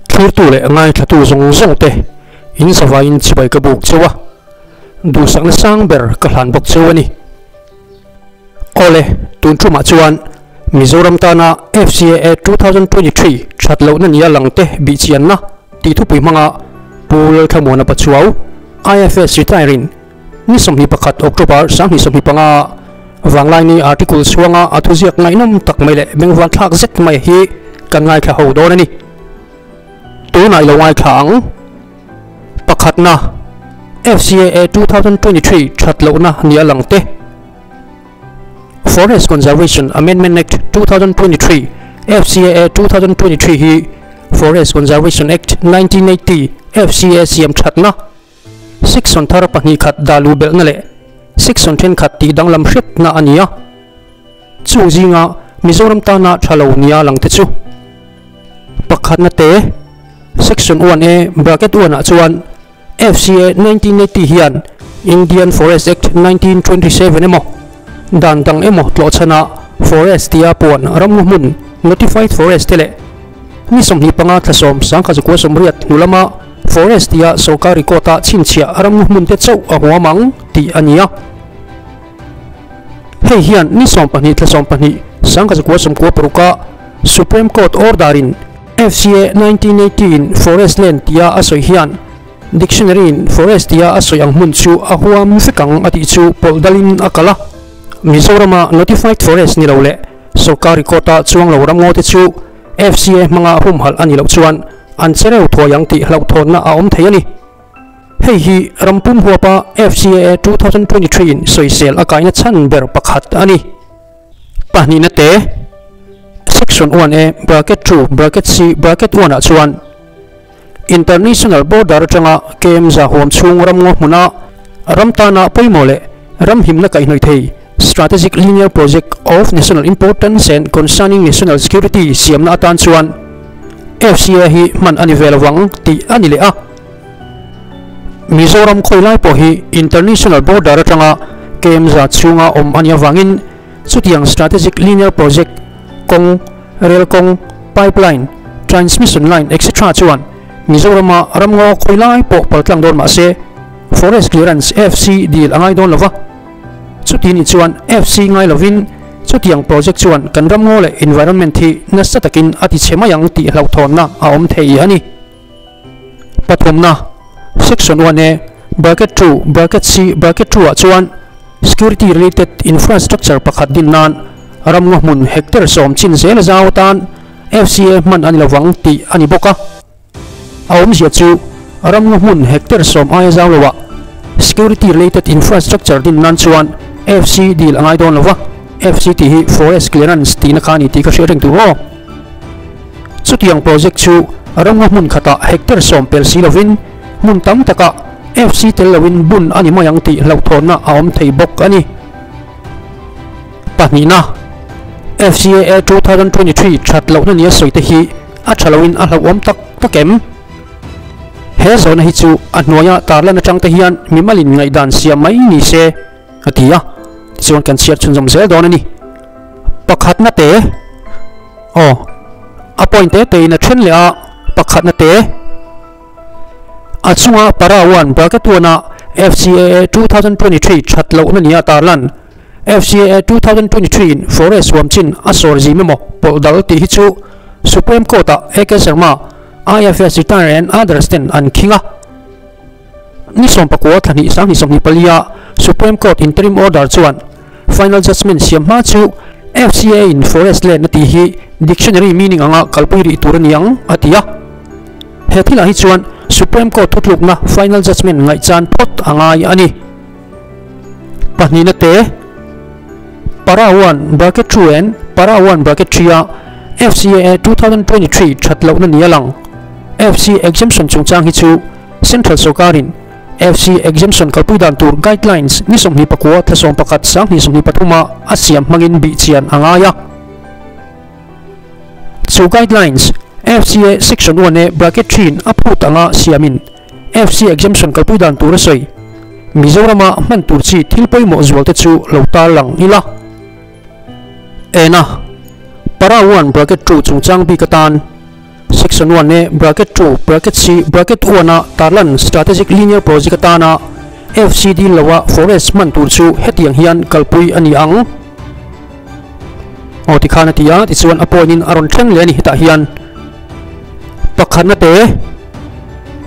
Thlirtu leh ngaithlatu zawng zawng te in zavaiin chibai ka buk cheu a, duhsakna sang ber ka hlan bawk cheu a ni. Awle, tun tumah chuan Mizoram tana FCAA 2023 that lohna nia langte bihchianna tih thupui hmanga Pu Lalthlamuana Pachuau, IFS retiring, ni 21 October 2025 Vanglaini article chhuanga a thuziak ngaihnawm tak mai leh bengvanthlak zet mai hi kan ngaithla ho dawn a ni. Tunah i lo ngaithla ang. Pakhatna, FCAA 2023 that lohna nia langte. Forest Conservation Amendment Act 2023, FCAA 2023, hi Forest Conservation Act 1980, FCA, siam thatna, Section thar pahnih khat dah luh belhna leh Section thenkhat tih danglam hretna a ni a. Chung zinga Mizoram tana tha lo nia langte chu pakhatna te, Section 1A bracket 1 ah chuan FCA 1980 hian Indian Forest Act 1927 emaw dan dang emaw tlawhchhana Forest tia puan ramngaw hmun Notified Forest te leh ni 25 thla sawm 1980 hnu lama Forest tia sorkar record a chhinchhiah ramngaw hmun te chauh a huam ang tih a ni a. Hei hian ni 12 thla 12 1996 a Supreme Court order in FCA 1980 in Forest Land tia a sawi hian Dictionary in Forest tia a sawi ang hmun chu a huam vek ang a tih chu pawlh dalin a kal a. Mizorama Notified Forest ni lo leh sorkar record a chuang lo ramngaw te chu FCA hmanga humhalh a ni loh chuan an che reuh thuai ang tih hlauhthawnna a awm thei a ni. Hei hi ram pum huapa FCAA 2023 in sawisel a kaina chhan ber pakhat a ni. Pahnihna te, Section 1A bracket 2 bracket C bracket 1 ah chuan International border atanga KM za huam chhung ramngaw hmuna ram tana pawimawh leh ram himna kaihhnawih thei Strategic Linear Project of National Importance and Concerning National Security siamna atan chuan FCA hi hman a ni ve lovang tih a ni leh a. Mizoram khawi lai pawh hi International border atanga KM za chhunga awm a nih avangin chutiang Strategic Linear Project kawng, rel kawng, pipeline, transmission line etc chuan Mizorama ramngaw khawi lai pawh paltlang dawn mahse Forest Clearance, FC, dil a ngai dawn lova. Chuti ni chuan FC ngai lovin chutiang project chuan kan ramngaw leh environment hi nasa takin a ti chhe mai ang tih hlauhthawnna a awm thei a ni. Pathumna, Section 1A, bracket 2, bracket C, bracket 2 ah chuan Security related infrastructure pakhat din nan ramngaw hmun hectare sawm chin zel zau atan FCA hman a ni lovang tih a ni bawk a. A awmzia chu ramngaw hmun hectare sawm aia zau loah security related infrastructure din nan chuan FC dil a ngai dawn lo va, FC tih hi Forest Clearance tihna kha a ni tih ka hriat reng tur aw. Chutiang project chu ramngaw hmun khatah hectare sawm pel si lovin hmun tam takah FC tel loin bun a ni mai ang tih hlauhthawnna a awm thei bawk a ni. Pahnihna, FCAA 2023 that lohna nia sawi te hi a tha loin a hlauhawm tak tak em? He zawhna hi chu a hnuaia tarlan atang te hian mimalin ngaihdan siam mai ni se a ti a, tichuan kan chhiar chhunzawm zel dawn a ni. Pakhatna te, aw, a point te tein a then leh a, pakhatna te, a chunga para 1 bracket 1 a FCAA 2023 that lohna nia tarlan. FCAA 2023 in Forest huam chin a sawr zim emaw pawlh dal tih hi chu Supreme Court ah AK Sharma, IFS retire and others ten an khing a. Ni 19 thla hnih 2024 a Supreme Court interim order chuan final judgement siam hma chu FCAA in forest land a tih hi dictionary meaning anga kalpui rih tur a ni ang a ti a. He thilah hi chuan Supreme Court thutlukna final judgement ngaihchan phawt a ngai a ni. Pahnihna te, Para 1 bracket 2 and Para 1 bracket 3 a FCAA 2023 that lohna ni a lang. FC exemption chungchang hi chu Central sorkarin FC exemption kalpui dan tur guidelines ni 29 thla 11 2023 a a siam hmangin bihchian a ngai a. Chu guidelines FCA section 1 A bracket 3 in a phut anga siamin FC exemption kalpui dan tur a sawi. Mizorama hman tur chi thil pawimawh zual te chu lo tar lang ila. Ena. Para 1 bracket 2 chungchang bik atan Section 1 A bracket 2 bracket C bracket 1 a tarlan Strategic Linear Project atana FC dil loa forest hman tur chu hetiang hian kalpui a ni ang. Aw tikhan a ti a, tichuan a point in a rawn thleng leh a ni hetah hian pakhatna te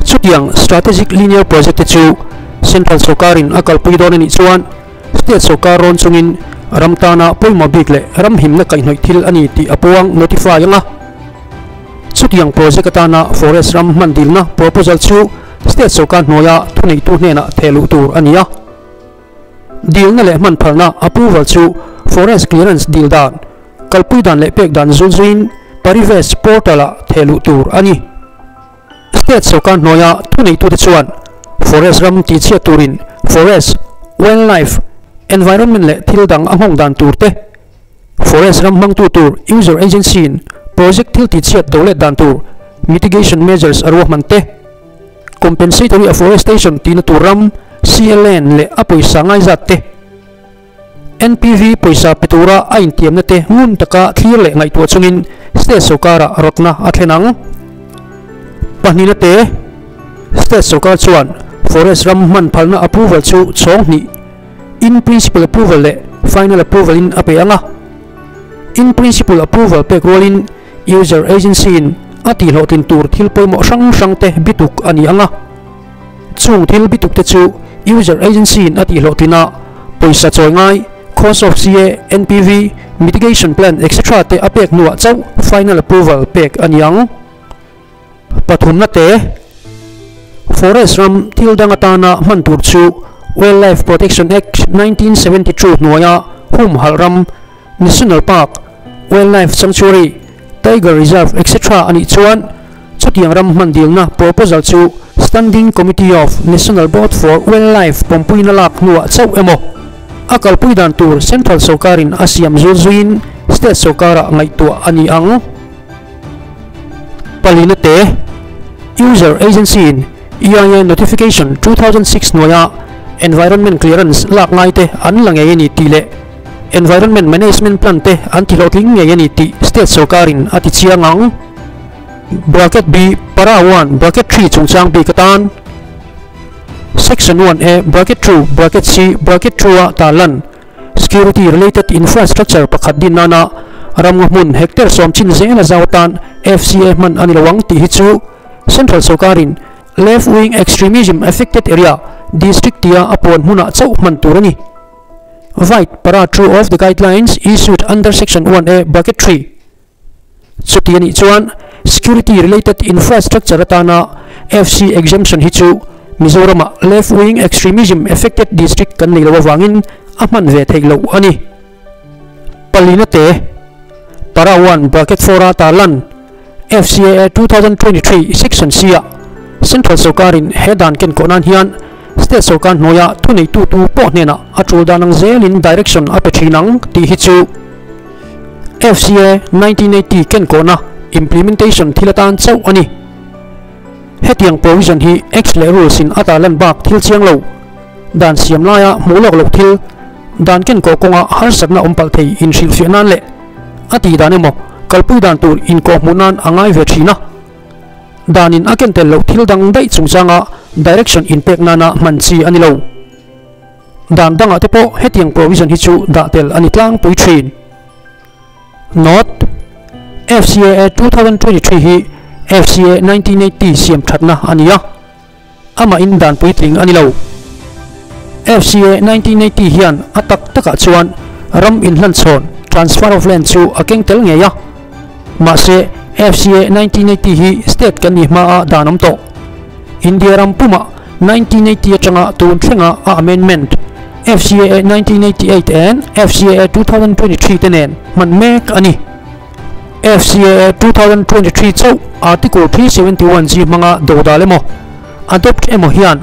chutiang Strategic Linear Project te chu Central sawrkarin a kalpui dawn a nih chuan State sawrkar rawn chungin ram tana pawimawh bik leh ram himna kaihhnawih thil a ni tih a puang notify ang a. Chutiang project atana forest ram hman dilna proposal chu state sawrkar hnuaia thuneitu hnenah thehluh tur a ni a. Dilna leh hman phalna approval chu forest clearance dil dan, kalpui dan leh pek dan zulzuiin Parivesh portal-ah thehluh tur a ni. State sawrkar hnuaia thuneitute chuan forest ram tihchhiat turin forest, wildlife, environment leh thil dang a nghawng dan tur te, forest ram hmangtu tur user agency-in project thil tihchhiat do let dan tur mitigation measures a ruahman te, compensatory afforestation tihna tur ram CLN leh a pawisa ngaizat te, NPV pawisa pe tura a intiamna te ngun taka thlir leh ngaihtuah chungin state sawrkarah rawtna a thlen ang. Pahnihna te, State sawrkar chuan forest ram hman phalna approval chu chhawng hnih, in principle approval leh final approval in a pe ang a. In principle approval pek rualin user agency in a tihhlawhtlin tur thil pawimawh hrang hrang te bituk a ni ang a. Chung thil bituk te chu user agency in a tih hlawhtlin a, pawisa chawi ngai, cost of CA, NPV, mitigation plan etc te a pek hnuah chauh final approval pek a ni ang. Pathumna te, Forest ram thil dang atana hman tur chu Wildlife Protection Act 1972 hnuaia humhalh ram, National Park, Wildlife Sanctuary, Tiger Reserve etc a nih chuan chutiang ram hman dilna proposal chu Standing Committee of National Board for Wildlife pawmpuina lak hnuah chauh emaw a kalpui dan tur Central sawrkarin a siam zul zuiin State sawrkarah ngaihtuah a ni ang. Palina te, User Agency in EIA Notification 2006 hnuaia Environment Clearance lak ngai te an la ngei a ni tih leh Environment Management Plan te an ti hlawhtling ngei a ni tih State sawrkarin a ti chiang ang. Bracket B, Para 1, Bracket 3 chungchang bik atan Section 1 A, Bracket 2, Bracket C, Bracket 2 a tarlan Security Related Infrastructure pakhat din nana ramnga hmun hectare sawm chin zel a zau atan FCA hman a ni lo ang tih hi chu Central sawrkarin Left Wing Extremism Affected Area District tia a puan hmunah chauh hman tur a ni. Vide para 2 of the guidelines issued under section 1A bracket 3. Chuti a nih chuan security related infrastructure atana FC exemption hi chu Mizoramah left wing extremism affected district kan nei lo avangin a hman ve theih loh a ni. Palina te, para 1 bracket 4 a tarlan FCAA 2023 section C ah Central sawrkarin he dan ken kawh nan hian State sawrkar hnuaia thuneitu tu pawh hnenah a tul dan ang zelin direction a pe thin ang tih hi chu FCA 1980 ken kawhna implementation thil atan chauh a ni. Hetiang provision hi Acts leh Rules in a tarlan bak thil chiang lo, dan siam laia hmuh lawk loh thil, dan ken kawh kawnga harsatna awm palh thei inhrilhfiah nan leh a tih dan emaw kalpui dan tur inkawhhmuh nan a ngai ve thin a. Danin a ken tel loh thil dang daih chungchanga direction inpek nana hman chi a ni lo. Dan dangah te pawh hetiang provision hi chu dah tel a ni tlangpui thin. Note, FCAA 2023 hi FCA 1980 siam thatna a ni a, amahin dan puitling a ni lo. FCA 1980 hian a tak takah chuan ram inhlanchhawn, transfer of land, chu a keng tel ngei a. Mahse, FCA 1980 hi state kan nih hmaa dan awm tawh. India ram pumah 1980 atanga tun thlenga a amendment, FCAA 1988 and FCAA 2023 te nen hman mek a ni. FCAA 2023 chauh Article 371G hmanga dodal emaw, adopt emaw hian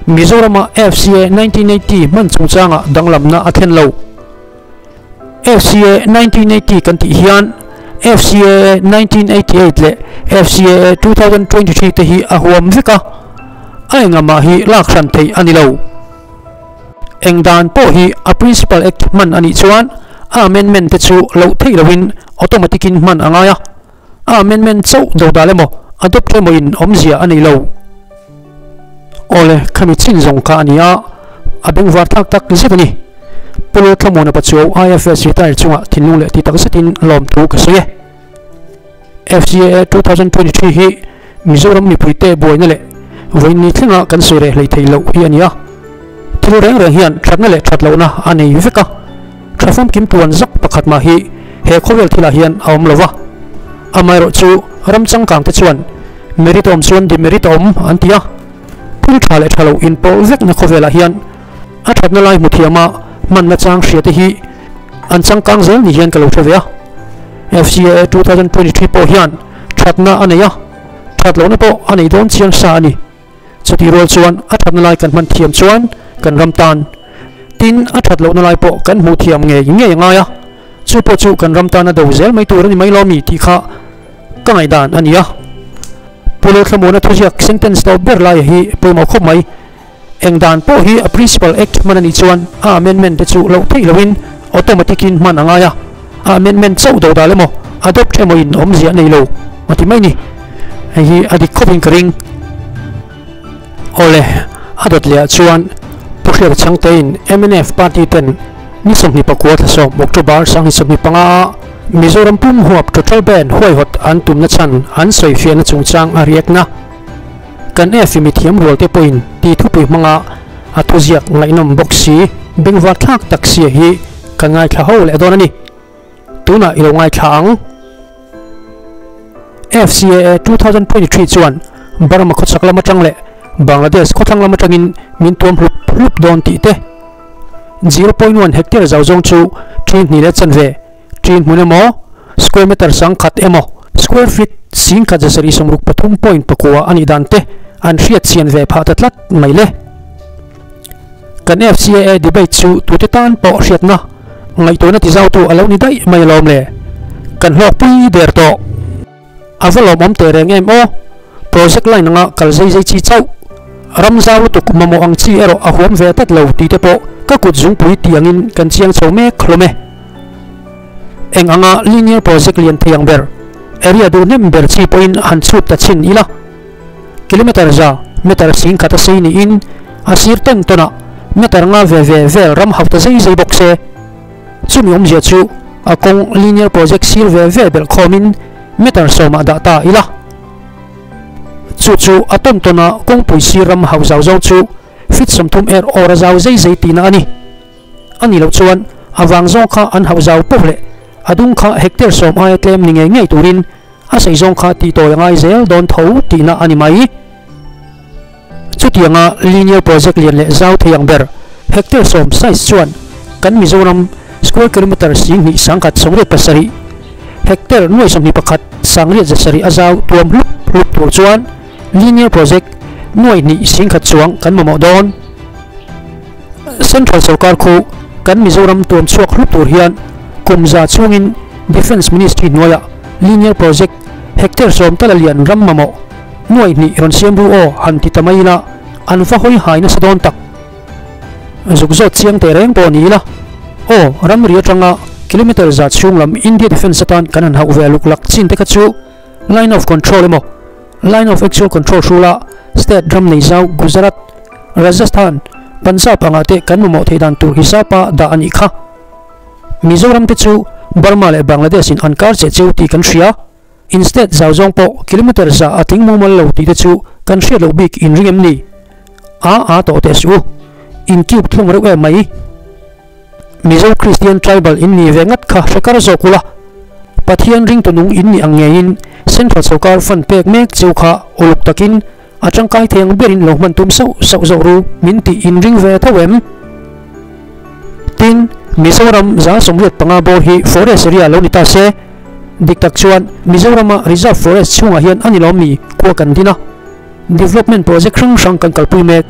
Mizorama FCA 1980 hman chungchangah danglamna a thlen lo. FCA 1980 kan tih hian FCAA 1988 leh FCAA 2023 te hi a huam vek a, a engamah hi lak hran theih a ni lo. Eng dan pawh hi a Principal Act hman a nih chuan a amendment te chu loh theih loin automatic in hman a ngai a, a amendment chauh do dal emaw adopt emaw in awmzia a nei lo. Awle, khami chin zawng kha a ni a, a bengvar thlak tak zet a ni. Pu Lalthlamuana Pachuau IFS retire chungah thinlung leh ti tak zetin lawmthu ka sawi e. FCAA 2023 hi Mizoram mipuite buaina leh vawiin thlenga kan sawi reh hlei thei loh hi a ni a. Thil reng reng hian thatna leh that lohna a nei vek a, tha famkim tuan zak pakhat mah hi he khawvel thilah hian a awm lo va. Amaherawhchu ram changkangte chuan merit awm chuan demerit a awm an ti a, thil tha leh tha lo inpawlh vekna khawvelah hian a thatna lai hmu thiama hmanna chang hriate hi an changkang zel ni hian ka lo hre ve a. FCAA 2023 pawh hian thatna a nei a, that lohna pawh a nei dawn chiang sa a ni. Chutih rual chuan a thatna lai kan hman thiam chuan kan ram tan tin a that lohna lai pawh kan hmuh thiam ngei ngei a ngai a, chu pawh chu kan ram tana do zel mai tur a ni mai lo mi tih kha ka ngaihdan a ni a. Pu Lalthlamuana thuziak sentence tawp ber laia hi pawimawh khawp mai. Eng dan pawh hi a Principal Act hman a nih chuan a amendment te chu loh theih loin automatic in hman a ngai a, a amendment chauh do dal emaw adopt emaw in awmzia a nei lo a ti mai ni. Hei hi a dik khawpin ka ring. Awle, a dawt leh ah chuan Pu Hriata Chhangtein mnf party ten ni 24 thla 10 October 2025 a Mizoram pum huap total ban huaihawt an tumna chhan an sawifiahna chungchang a riak na. Kan Efi mithiam rual te pawhin ti thupui hmanga a thuziak ngaihnawm bawk si, bengvar thlak tak sia hi kan ngaithla ho leh dawn a ni. Tunah i lo ngaithla ang. FCAA 2023 chuan Burma khawchhak lam atang leh Bangladesh khawthlang lam atangin min tuam hlup hlup dawn tih te, 0.1 hectare zau zawng chu ṭhi hnih leh chanve, Ṭin hmun emaw, square meter 10,000 emaw, square feet 1763.9 a nih dan te an hriat chian ve phah ta tlat mai le. Kan FCAA debate chu tute tan pawh hriatna, ngaihtuahna tizautu a lo ni daih mai alawm le. Kan hlawkpui der tawh. A va lawmawm teh reng em aw. Project line anga kal zai zai chi chauh. Ram zau lutuk mamawh ang chi erawh a huam ve tlat lo tih te pawh ka kut zungpui tih angin kan chiang chho mek hlawm e. Eng anga linear project lian thei ang ber, area duh hnem ber chi pawhin han chhut ta chhin ila. Kilometer za, meter 10,000 a sei niin a sir tawn tawnah meter nga ve ve vel ram hauh ta zai zai bawk se. Chumi awmzia chu a kawng linear project sir ve ve belh khawmin meter 10 ah dah ta ila. Chu chu a tawn tawna kawngpui sir ram hauh zau zawng chu feet 30 er awr a zau zai zai tihna a ni. A nih loh chuan a vang zawng kha an hauh zau poh leh a dung kha hectare 10 aia tlem ni ngei ngei turin a sei zawng kha tih tawi a ngai zel dawn tho tihna a ni mai. Chutianga linear project lian leh zau thei ang ber hectare 10 size chuan kan Mizoram square kilometre 2187, hectare 21,107 a zau tuam hlup hlup tur chuan linear project 21,000 chuang kan mamawh dawn. Central sorkar khu kan Mizoram tuam chhuak hlup tur hian kum za chhungin Defence Ministry hnuaiah linear project hectare 10 tala lian ram mamawh 2,000 rawn siam ru aw han ti ta mai ila an va hawi hai nasa dawn tak. Zuk zawt chiang teh reng pawh ni ila aw ramri atanga kilometre za chhung lam India Defence atan kan han hauh ve luk lak chin te kha chu Line of Control emaw Line of Actual Control hrula state ram nei zau Gujarat, Rajasthan, Punjab angah te kan mamawh theih dan tur hisapa dah a nih kha. Mizoram te chu Burma leh Bangladesh in an kar cheh cheu tih kan hria. In state zau zawng pawh kilometre za a tling mumal lo tih te chu kan hriat loh bik in ring em ni? A a tawh teh suh u. In cube thlung reuh em mai. Mizo Kristian tribal in nih ve ngat kha hre kar zawk ula. Pathian ringtu nung in nih ang ngeiin Central sorkar fund pek mek cheu kha uluk takin a tangkai thei ang berin lo hman tum sauh sauh zawh ru min tih in ring ve tho em? Tin, Mizoram 85 bawr hi forest area lo ni ta se, dik tak chuan Mizorama reserve forest chhungah hian a ni lawm mi khua kan din a, development project hrang hrang kan kalpui mek.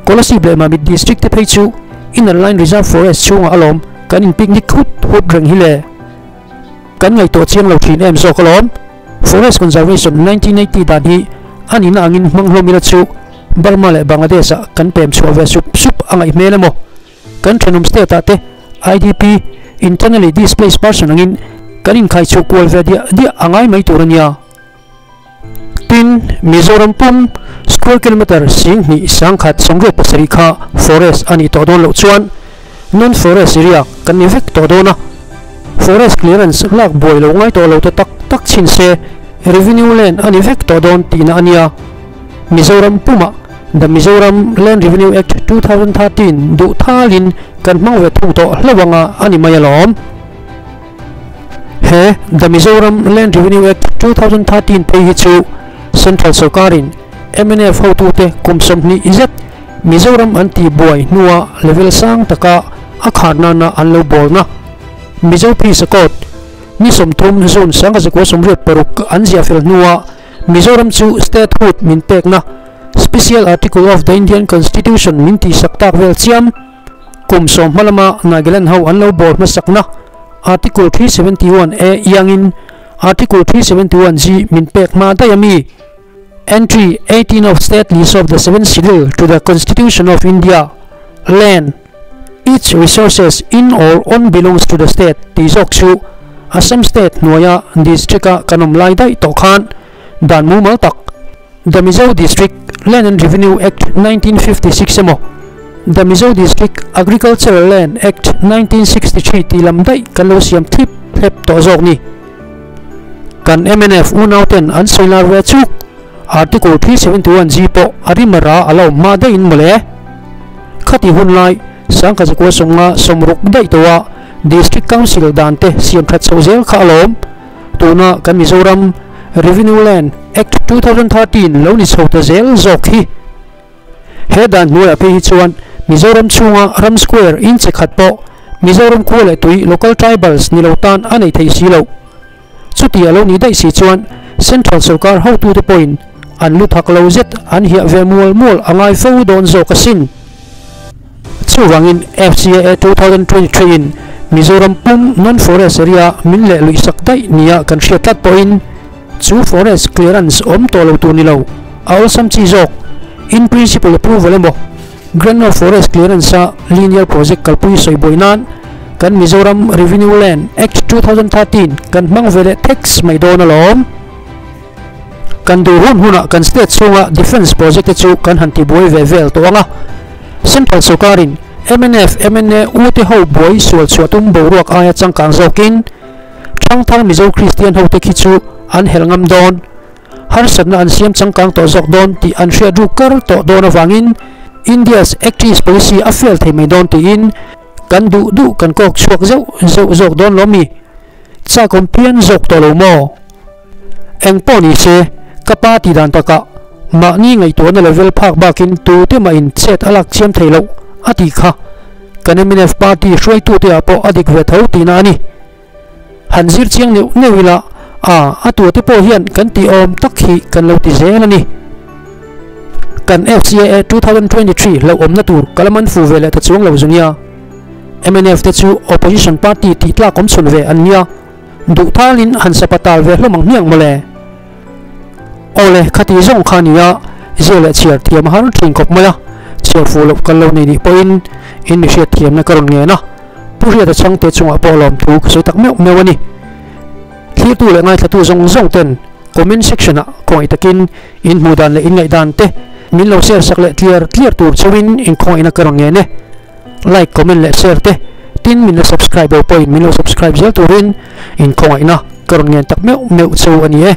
Kolasib leh Mamit district te phei chu Inner Line Reserve Forest chhungah alawm kan in picnic hut hut reng hi le. Kan ngaihtuah chiang lo thin em zawk alawm. Forest Conservation 1980 dan hi a nihna angin hmang hlawm ila chu Burma leh Bangladesh ah kan pem chhuah ve sup sup a ngaih hmel emaw? Kan thenawm state ah te IDP, Internally Displaced Person, angin kan inkhai chhuh kual ve diah diah a ngai mai tur a nia. Tin, Mizoram pum square kilometre 20 187 kha forest a nih tawh dawn loh chuan non-forest area kan ni vek tawh dawn a. Forest clearance lak buai lo ngai tawh lo te tak tak chhin se revenue land a ni vek tawh dawn tihna a nia. Mizoram pumah The Mizoram Land Revenue Act 2013 duh thalin kan hmang ve thung tawh hlauh anga a ni mai alawm. He The Mizoram Land Revenue Act 2013 phei hi chu Central sorkarin mnf hotute kum 20 zet Mizoram an tih buai hnua level sang taka a khar nana an lo bawlna Mizo Peace Accord ni 30 June 1986 an ziah fel hnua Mizoram chu statehood min pekna Special Article of the Indian Constitution min tihsak tak vel chiam kum 10 hmalama Nagaland ho an lo bawl hmasakna Article 371A iangin Article 371G min pek hma daih ami Entry 18 of State List of the Seventh Schedule to the Constitution of India Land its resources in or on belongs to the state tih zawk chu Assam state hnuaia district a kan awm lai daih tawh khan dan mumal tak The Mizo District Land and Revenue Act 1956 emaw The Mizo District Agricultural Land Act 1963 tih lam daih kan lo siam thlip thlep tawh zawk ni. Kan mnf unauten an sawi lar ve chuk Article 371G pawh a rim a ra a la awm hma daihin mawle. Khati hun lai 1960 daih tawha District Council dan te siam that chhoh zel kha alawm. Tuna kan Mizoram Revenue Land Act 2013 lo ni chho ta zel zawk hi. He dan hnuaiah phei hi chuan Mizoram chhunga ram square inch khat pawh Mizoram khua leh tui local tribals ni lo tan a nei thei si lo. Chuti a lo nih daih si chuan Central sorkar hotute pawhin an lu thak lo zet an hiah ve mual mual a ngai fo dawn zawk asin. Chuvangin FCAA 2023 in Mizoram pum non-forest area min leh luih sak daih nia kan hriat tlat pawhin chu forest clearance awm tawh lo tur ni lo a awlsam chi zawk in principle approval emaw grant of forest clearance a linear project kalpui sawi buai nan kan Mizoram Revenue Land Act 2013 kan hmang ve leh tax mai dawn alawm. Kan duh hun hunah kan state chhunga defence project te chu kan han ti buai ve vel tawh ang a. Central sorkarin mnf, mna u te ho buai sual chhuah tum boruak aia changkang zawkin Thangthar Mizo Kristian ho te khi chu an hel ngam dawn. Harsatna an siam changkang tawh zawk dawn tih an hriat ruk kar tawh dawn avangin India's Act East Policy a fail thei mai dawn tiin kan duh duh kan kawk chhuak zeuh zeuh zawk dawn lawm mi? Chakawm phian zawk tawh lo maw? Eng pawh ni se, ka pa tih dan takah mahni ngaihtuahna level phak bakin tute mahin chet a lak chiam thei loh a tih kha kan mnf party hruaitute ah pawh a dik ve tho tihna a ni. Han zir chiang neuh neuh ila, a a tuate pawh hian kan tih awm tak hi kan lo ti zel a ni. Kan FCAA 2023 hlauhawmna tur ka la man fu ve leh ta chuang lo zu nia. Mnf te chu opposition party tih tlak awm chhun ve an nia. Duh thalin han sapa tal ve hlawm ang hmiang mawle. Awle, khati zawng kha nia, zia leh chhiar thiam a har thin khawp mai a, chhiar fuh loh kal lo nei nih pawhin in mi hriat thiamna ka rawn ngen a, Pu Hriata chhangte chungah pawh lawmthu ka sawi tak meuh meuh a ni. Thlirtu leh ngaithlatu zawng zawng ten comment section ah khawngaih takin in hmuh dan leh in ngaih dan te min lo share sak leh tliar tliar tur chauhin in khawngaihna ka rawn ngen e. Like, comment leh share te tin min la subscribe lo pawhin min lo subscribe zel turin in khawngaihna ka rawn ngen tak meuh meuh cheu a ni e.